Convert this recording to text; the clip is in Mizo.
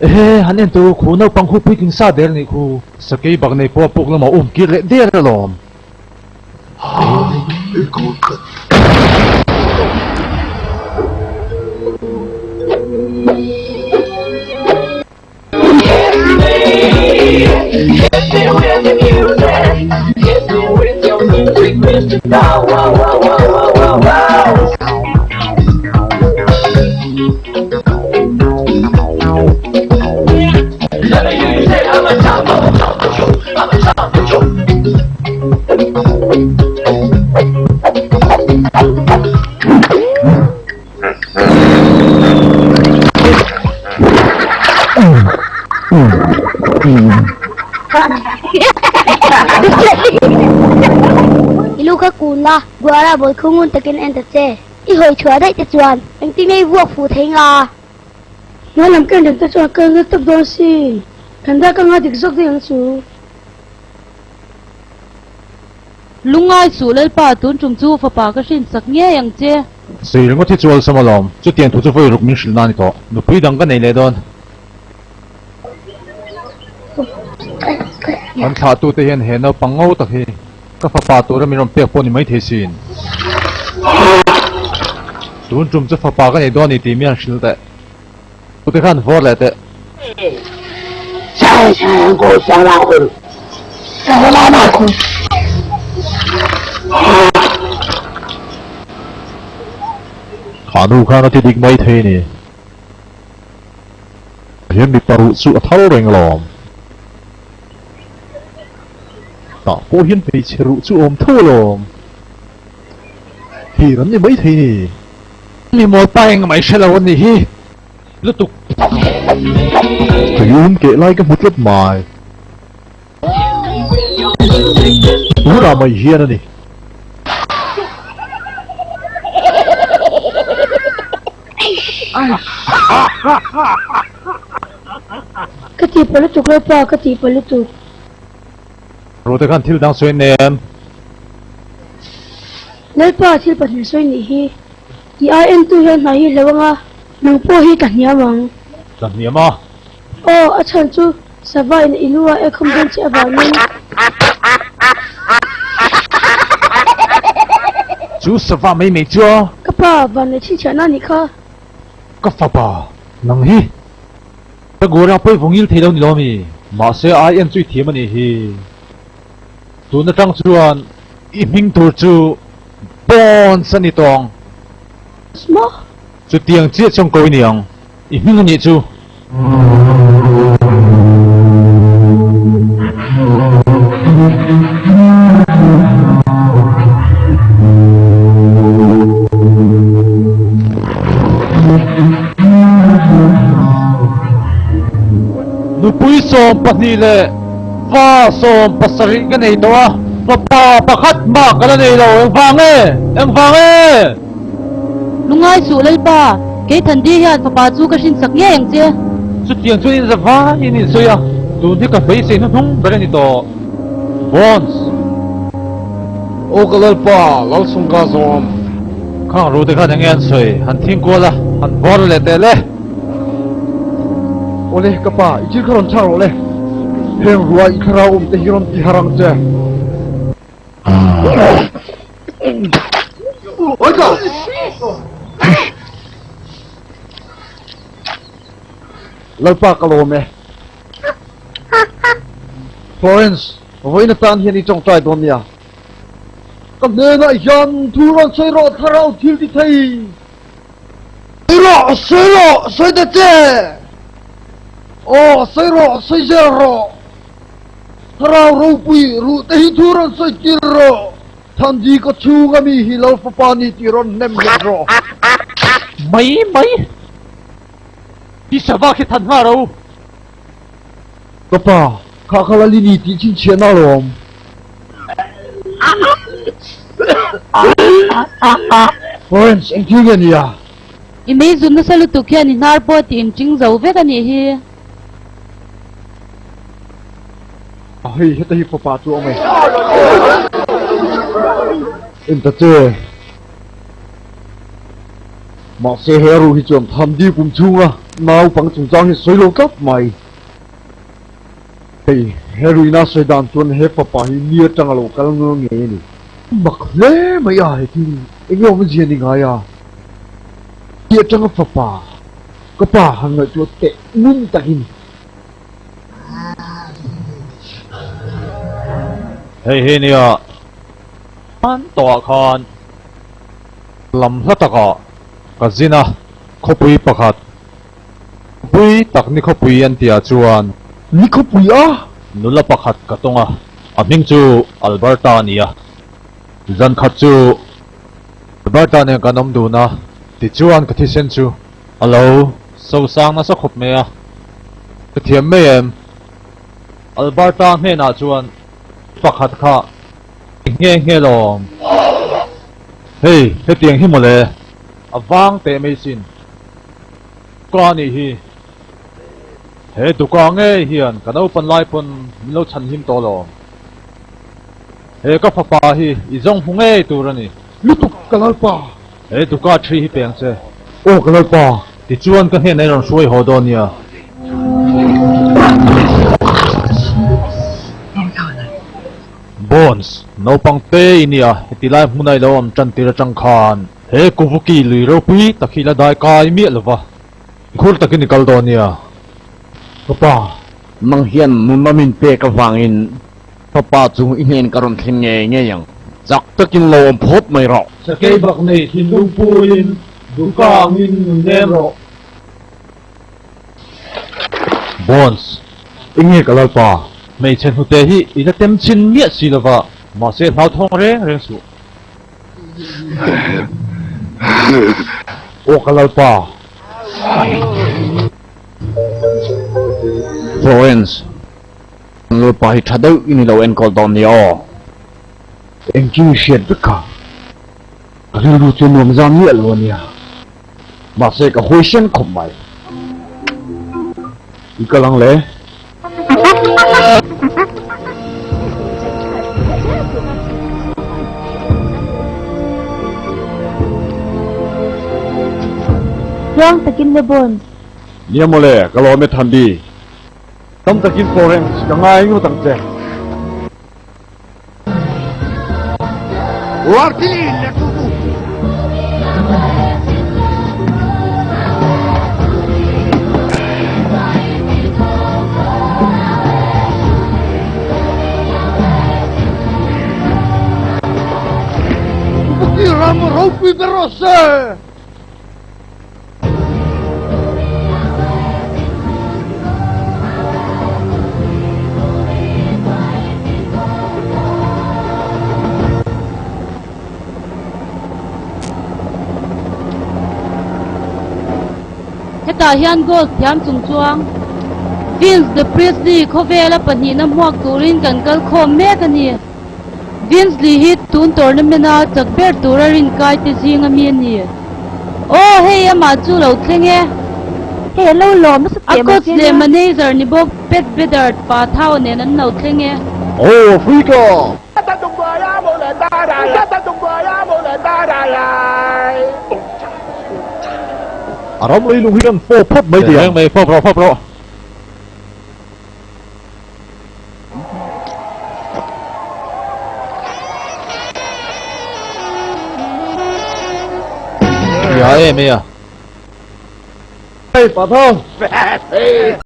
Ehe, han en tur khu naupang khu puitling sa der nih khu. Sakei bak nei pawh a puk lamah um kir leh der alawm. I lu kha kun la, Guara bawi khu ngun takin en ta che. I hawi chhuah daih te chuan engtin nge i vuak fuh thei nga? Hnuai lam ken reng te chuan ka nge tak dawn sin. Thanda ka nga dik zawk daih ang chu. Lungngai suh Lalpa, tun tum chu fapa ka hrin sak ngei ang che. Sei ringawt hi chu awlsam alawm, chutiang thu chu vawi ruk min hrilh na a ni tawh. Nupui dang ka nei leh dawn. Kan thlahtute hian he naupang ngo tak hi ka fapa tura min rawn pek pawh ni maithei sin. Tun tum chu fapa ka nei dawn a ni tih mi han hrilh teh. Tute khan vawr leh teh. Kha nu khan a ti dik maithei ni. Hian mipa ruh chu a thar reng alawm. Tah pawh hian hmeichhe ruh chu a awm tho alawm. Thir an ni maithei ni. Mi mawlpa eng mai hre lo a nih hi lutuk. Tui um keh lai ka hmu tlat mai. Tunah mai hian a ni. Ka tihpalh lutuk Lalpa, ka tihpalh lutuk. Rute khan thil dang sawi nem. Lalpa thil pahnih sawi nih hi. I ai entu hian hna hi hlo anga, nang pawh hi ka hniam ang. Ka hniam a. Aw, a chhan chu sava in i lu a ekhawm dawn che avangin. Chu sava mai mai chu a. Ka pa, van leh chhinchhiahna anih kha. Ka fapa, nang hi. Ka gura pawi vawngil thei lo ni lo mi? Mahse ai en chu i thiam anih hi. Tun atang chuan i hming tur chu Bones a ni tawng. Maw? Chutiang chiah chuan ko i ni ang. I hming a nih chu. Nupui 12 leh fa 17 ka nei tawh a, fapa pakhat mah ka la nei lo. Engvang e? Engvang e? Lungngai suh Lalpa, kei Thandi hian fapa chu ka hrinsak ngei ang che. Chutiang chuan in zavaiin in sawi a, tun hi ka beisei hnuhnung ber a ni tawh. Bones. Aw ka Lalpa, Lalsungka zawm. Khang ru te khan enge an sawi, han thing kual a, han vawr leh teh le. Awle ka pa, i thil kha rawn chhak rawh le. Heng rua i thlarau awm te hi rawn ti har ang che. Lalpa ka lawm e. Florence, vawiin atan hian i tawngtai dawn nia. Ka hnenah hian thu rawn sawi rawh thlarau thil ti thei. Sawi rawh, sawi rawh, sawi ta che! Aw, sawi rawh, sawi zel rawh. Thlarau ropui ruh te hi thu rawn sawi tir rawh. Thandi ka chhung a mi hi Lal Fapa ni tih rawn hnem nghet rawh. Mai mai. I sava khi than nghal ro. Ka pa, kha kha Lali ni tih chhinchhiahna alawm. Florence, engthil nge nia? I mei zun nasa lutuk hian i hnar pawh tih inṭing zo vek a nih hi. A hei heta hi fapa chu awm e. En ta che. Mahse he ruh hi chuan Thamdi kum chhunga naupang chungchang hi sawi lo tlat mai. Hei he ruihna sawi dan chuan he fapa hi ni atang a lo kal ngel ngei a ni. Mak hle mai a he thil enge awmzia ni ngai a. Ni atanga fapa ka pa han ngaihtuah teh ngun takin. Hei hi nia hman tawhah khan lam hla takah ka zin a, khawpui pakhat khawpui tak ni khawpui an tihah chuan Ni khawpui a? Nula pakhat ka tawng a, a hming chu Alberta a ni a, zan khat chu Alberta nen kan awm dun a, tichuan ka thisen chu A lo sosang nasa khawp mai a, ka thiam mai em? Alberta hnenah chuan pakhat kha i nghe nghe lawm. Hei, hetiang hi mawle, a vang teh mai sin. Duka nih hi. He duka ngei hian ka naupan lai pawn min lo chhanhim tawh lawm. He ka fapa hi i zawng hmu ngei tur a ni. Lutuk ka lalpa! He duka ṭhi hi peng che. Aw ka lalpa! Tichuan ka hnenah i rawn hruai haw dawn nia. Bones, naupang te i nia, heti lai hmuna i lo awm ṭan tir aṭang khan he Kuvuki lui ropui tak hi i la dai kai miah lo va, khur takin i kal dawn nia. Ka pa, nang hian nunna min pek avangin Fapa chu i hnen ka rawn thlen ngei ngei ang. Chak takin lo awm phawt mai rawh. Sakei bak nei thinlung puin duka angin nun nem rawh. Bones, Enge ka lalpa? Hmeichhe hnute hi i la tem chhin miah si lova, mahse hlauthawng reng reng suh. Aw ka lalpa. Florence. Lalpa hi tha deuh in i lo enkawl dawn nia aw. Engkim i hriat vek kha. Ka rilru chu nuam zam miah lo ania. Mahse ka huaisen khawp mai. I kal ang le. Tluang takin le Bones. Nia mawle, ka lawm e Thandi. Tam takin Florence, ka ngai ngawt ang che. Bukti ram ropui ber rawh se! Hetah hian golf thiam chung chuang Vince The Priestley khawvela pahnihna hmuak turin kan kal khawm mek a ni. Vince Lee hi tun tournament a chak ber tura rinkai te zing ami a ni. Aw hei amah chu lo thleng e. Hei an lo lawm nasa A teh mai coach che leh nia. manager ni bawk Pat Bedard pa Thao nen an lo thleng e. Aw Africa! A ram leilung hi kan fawp phawt mai tih ang. Reng mai fawp rawh fawp rawh. Ya em e a. Hey, Pathau!